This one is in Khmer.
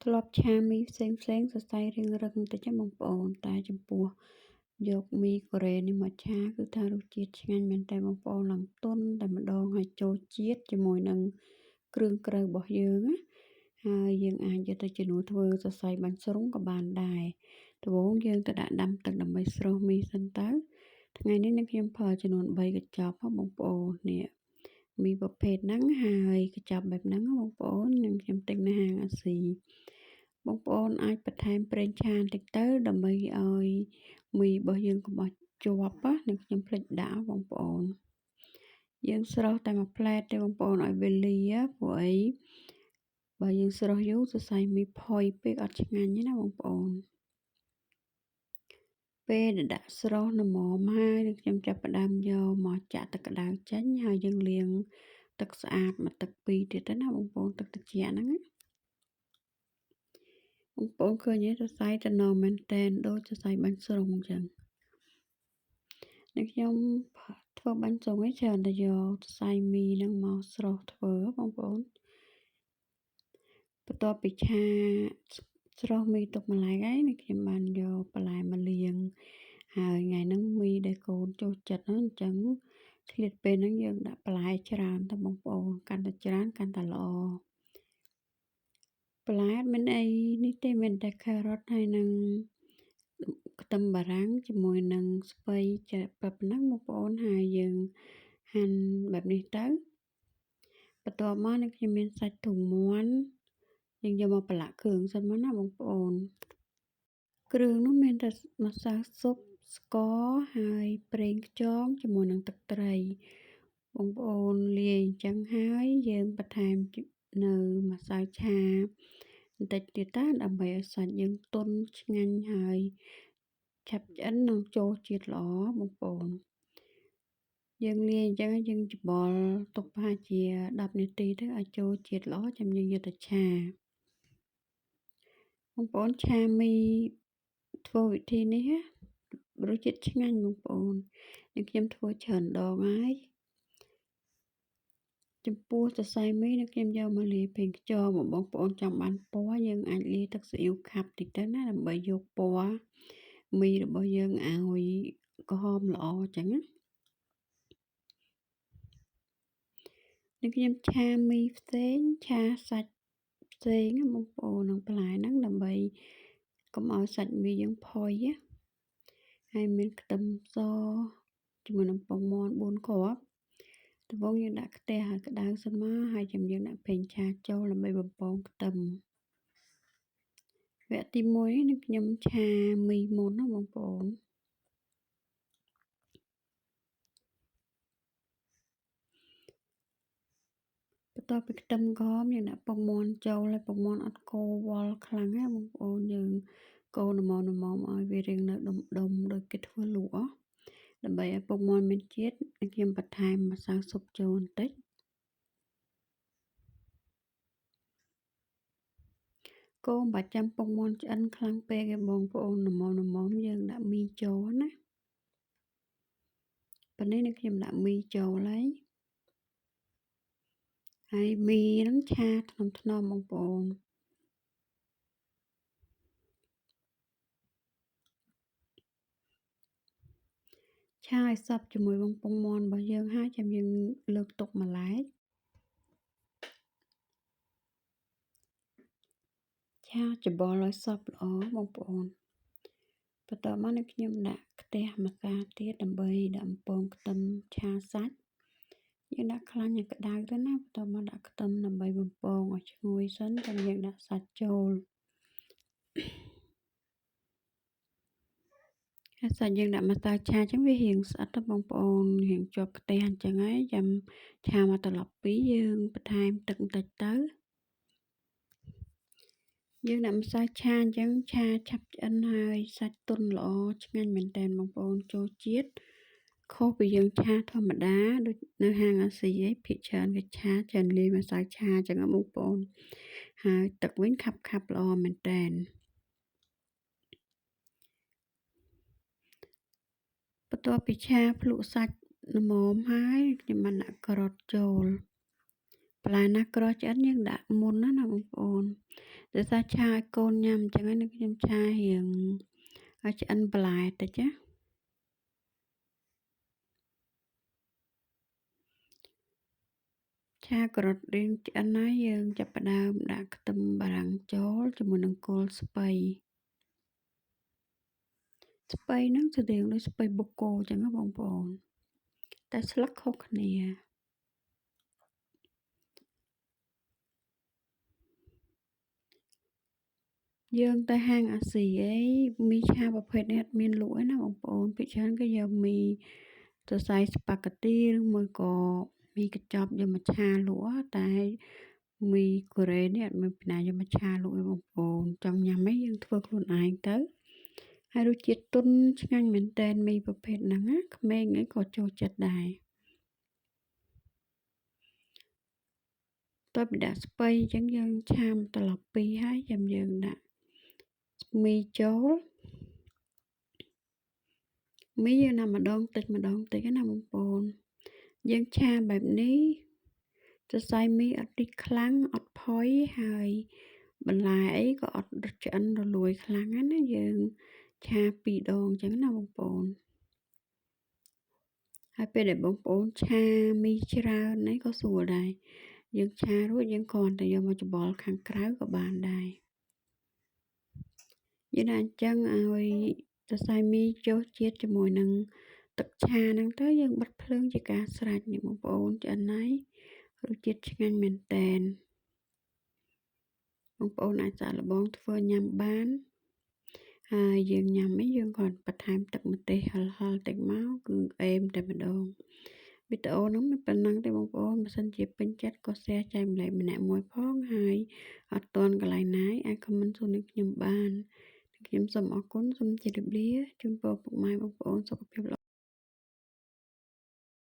ធ្លាប់ឆាមីផ្សេងផ្សេងសរសៃរាងរឹងបន្តិចណាបងប្អូនតែចំពោះយកមីកូរ៉េនេះមកឆាគឺថារសជាតិឆ្ងាញ់មែនតើបងប្អូនឡើងទន់តែម្ដងហើយចូលជាតិជាមួយនឹងគ្រឿងក្រៅរបស់យើងណាហើយយើងអាចយកទៅជំនួសធ្វើសរសៃបាញ់ស្រុងក៏បានដែរដំបូងយើងទៅដាក់ដាំទឹកដើម្បីស្រុះមីសិនទៅថ្ងៃនេះនឹងខ្ញុំប្រើចំនួន3កញ្ចប់បងប្អូននេះមីប្រភេទហ្នឹងហើយកញ្ចប់បែបហ្នឹងបងប្អូននឹងខ្ញុំទិញនៅហាងអាស៊ីបងប្អូនអាចបន្ថែមប្រេងឆាបន្តិចទៅដើម្បីឲ្យមីរបស់យើងកុំឲ្យជាប់ណានឹងខ្ញុំភ្លេចដាក់បងប្អូនយើងស្រុះតែមួយផ្លែទេបងប្អូនឲ្យវាលាព្រោះអីបើយើងស្រុះយូរសរសៃមីផុយពេកអត់ឆ្ងាញ់ទេណាបងប្អូនពេលដែលដាក់ស្រុះល្មមហើយនឹងខ្ញុំចាប់ផ្ដើមយកមកចាក់ទឹកក្តៅចេញហើយយើងលាងទឹកស្អាតមួយទឹកពីរទៀតទៅណាបងប្អូនទឹកត្រជាក់ហ្នឹងណាបងប្អូនឃើញទេសរសៃតំណមែនតែនដូចសរសៃបាញ់ស្រុងអញ្ចឹងនេះខ្ញុំធ្វើបាញ់ស្រុងឯងច្រើនតែយកសរសៃមីហ្នឹងមកស្រុះធ្វើបងប្អូនបន្ទាប់ពីឆាស្រុះមីទុកម្លែកហើយនេះខ្ញុំបានយកបន្លែមកលាងហើយថ្ងៃហ្នឹងមីដែលកូនចូលចិត្តហ្នឹងអញ្ចឹងឆ្លៀតពេលហ្នឹងយើងដាក់បន្លែច្រើនទៅបងប្អូនកាន់តែច្រើនកាន់តែល្អបន្លែអត់មានអីនេះទេមានតែការ៉ុតហើយនឹងខ្ទឹមបារាំងជាមួយនឹងស្ពៃចាប៉ុណ្ណឹងបងប្អូនហើយយើងហាន់បែបនេះទៅបន្ទាប់មកនេះខ្ញុំមានសាច់ធុងមាន់យើងយកមកប្រឡាក់គ្រឿងសិនមកណាបងប្អូនគ្រឿងនោះមានតែម្សៅស៊ុបស្ករហើយប្រេងខ្យងជាមួយនឹងទឹកត្រីបងប្អូនលាយអញ្ចឹងហើយយើងបន្ថែមនៅម្សៅឆាបន្តិចទៀតតាដើម្បីឲ្យសាច់យើងទន់ឆ្ងាញ់ហើយឆាប់ឆ្អិននិងចូលជាតិល្អបងប្អូនយើងលាយអញ្ចឹងយើងច្បល់ទុកប្រហែលជា10នាទីទៅឲ្យចូលជាតិល្អចាំយើងយកទៅឆាបងប្អូនឆាមីធ្វើវិធីនេះណារសជាតិឆ្ងាញ់បងប្អូននេះខ្ញុំធ្វើច្រើនដងហើយចំពោះសរសៃមីនេះខ្ញុំយកមកលាយប្រេងខ្យងបងប្អូនចង់បានពណ៌យើងអាចលាយទឹកស៊ីអ៊ីវខាប់តិចទៅណាដើម្បីយកពណ៌មីរបស់យើងឲ្យក្រហមល្អអញ្ចឹងណានេះខ្ញុំឆាមីផ្សេងឆាសាច់ផ្សេងបងប្អូននឹងបន្លែហ្នឹងដើម្បីកុំឲ្យសាច់មីយើងផុយណាហើយមានខ្ទឹមសជាមួយនឹងពងមាន់4គ្រាប់ដំបូងយើងដាក់ខ្ទះឲ្យក្តៅសិនមកហើយចាំយើងដាក់ប្រេងឆាចូលដើម្បីបំពងខ្ទឹមវគ្គទី1នេះខ្ញុំឆាមីមុនណាបងប្អូនបន្ទាប់ពីខ្ទឹមក្រហមយើងដាក់ពងមាន់ចូលហើយពងមាន់អត់កូរវល់ខ្លាំងទេបងប្អូនយើងកូរល្មមៗឲ្យវារៀងនៅដុំដុំដូចគេធ្វើលក់ដើម្បីឲ្យពងមាន់មានជាតិខ្ញុំបន្ថែមម្សៅស៊ុបចូលបន្តិចកូរមិនបាច់ចាំពងមាន់ឆ្អិនខ្លាំងពេកទេបងប្អូនល្មមៗយើងដាក់មីចូលណាប៉ុណ្នេះនេះខ្ញុំដាក់មីចូលហើយហើយមីហ្នឹងឆាថ្នមថ្នមបងប្អូនឆាឲ្យសព្វជាមួយបងពងមាន់របស់យើងហើយចាំយើងលើកទុកម្លែកឆាច្បល់ឲ្យសព្វល្អបងប្អូនបន្ទាប់មកនេះខ្ញុំដាក់ខ្ទះម្សាទៀតដើម្បីដាក់បំពងខ្ទឹមឆាសាច់យើងដាក់ខ្លាញ់ឲ្យក្តៅទៅណាបន្ទាប់មកដាក់ខ្ទឹមដើម្បីបំពងឲ្យឈ្ងុយសិនចាំយើងដាក់សាច់ចូលហើយសាច់យើងដាក់ម្សៅឆាអញ្ចឹងវារៀងស្អិតទៅបងប្អូនរៀងជាប់ខ្ទះអញ្ចឹងហើយចាំឆាមកត្រឡប់ពីរយើងបន្ថែមទឹកបន្តិចទៅយើងដាក់ម្សៅឆាអញ្ចឹងឆាឆាប់ឆ្អិនហើយសាច់ទន់ល្អឆ្ងាញ់មែនតើបងប្អូនចូលជាតិខុសពីយើងឆាធម្មតាដូចនៅហាងអាស៊ីឯងភាគច្រើនគេឆាច្រើនលាយម្សៅឆាអញ្ចឹងបងប្អូនហើយទឹកវិញខាប់ខាប់ល្អមែនតើបន្ទាប់ពីឆាភ្លក់សាច់ល្មមហើយខ្ញុំបានដាក់ការ៉ុតចូលបន្លែណាក្រឆ្អិនយើងដាក់មុនណាបងប្អូន ដោយសារឆាឲ្យកូនញ៉ាំអញ្ចឹងណាខ្ញុំឆារៀងឲ្យឆ្អិនបន្លែតិចណាឆាការ៉ុតរៀងឆ្អិនហើយយើងចាប់ផ្ដើមដាក់ខ្ទឹមបារាំងចូលជាមួយនឹងគល់ស្ពៃស្ពៃហ្នឹងស្តៀងដូចស្ពៃបូកូអញ្ចឹងណាបងប្អូនតែស្លឹកខុសគ្នាយើងទៅហាងអាស៊ីអីមីឆាប្រភេទនេះអត់មានលក់ឯណាបងប្អូនភាគច្រើនគេយកមីសរសៃស្ប៉ាហ្គាទីឬមួយក៏មីកញ្ចប់យកមកឆាលក់តែមីកូរ៉េនេះអត់មានពីណាយកមកឆាលក់ទេបងប្អូនចង់ញ៉ាំអីយើងធ្វើខ្លួនឯងទៅហើយរសជាតិទន់ឆ្ងាញ់មែនតែនមីប្រភេទហ្នឹងណាក្មេងអីក៏ចូលចិត្តដែរតើពីដាក់ស្ពៃអញ្ចឹងយើងឆាមត្រឡប់ពីរហើយចាំយើងដាក់មីចូលមីយើងណាម្ដងតិចម្ដងតិចណាបងប្អូនយើងឆាបែបនេះសរសៃមីអត់រីកខ្លាំងអត់ផុយហើយបន្លែអីក៏អត់ឆ្អិនរលួយខ្លាំងណាយើងឆាពីរដងអញ្ចឹងណាបងប្អូនហើយពេលដែលបងប្អូនឆាមីច្រើននេះក៏ស្រួលដែរយើងឆារួចយើងគ្រាន់តែយកមកច្បល់ខាងក្រៅក៏បានដែរយើងដាក់អញ្ចឹងឲ្យសរសៃមីចុះជាតិជាមួយនឹងទឹកឆាហ្នឹងទៅយើងបិទភ្លើងជាការស្រេចនេះបងប្អូនឆ្អិនហើយរសជាតិឆ្ងាញ់មែនតែនបងប្អូនអាចសាកល្បងធ្វើញ៉ាំបានហើយយើងញ៉ាំអីយើងគ្រាន់បន្ថែមទឹកម្ទេសហឹលៗតិចមកគឺអេមតែម្ដងវីដេអូហ្នឹងមានប៉ុណ្ណឹងទេបងប្អូនបើសិនជាពេញចិត្តក៏ share ចែកម្លែកម្នាក់មួយផងហើយអត់ទាន់កន្លែងណាអាច comment សួរនឹងខ្ញុំបានខ្ញុំសូមអរគុណសូមជម្រាបលាជូនពរពុកម៉ែបងប្អូនសុខភាពល្អ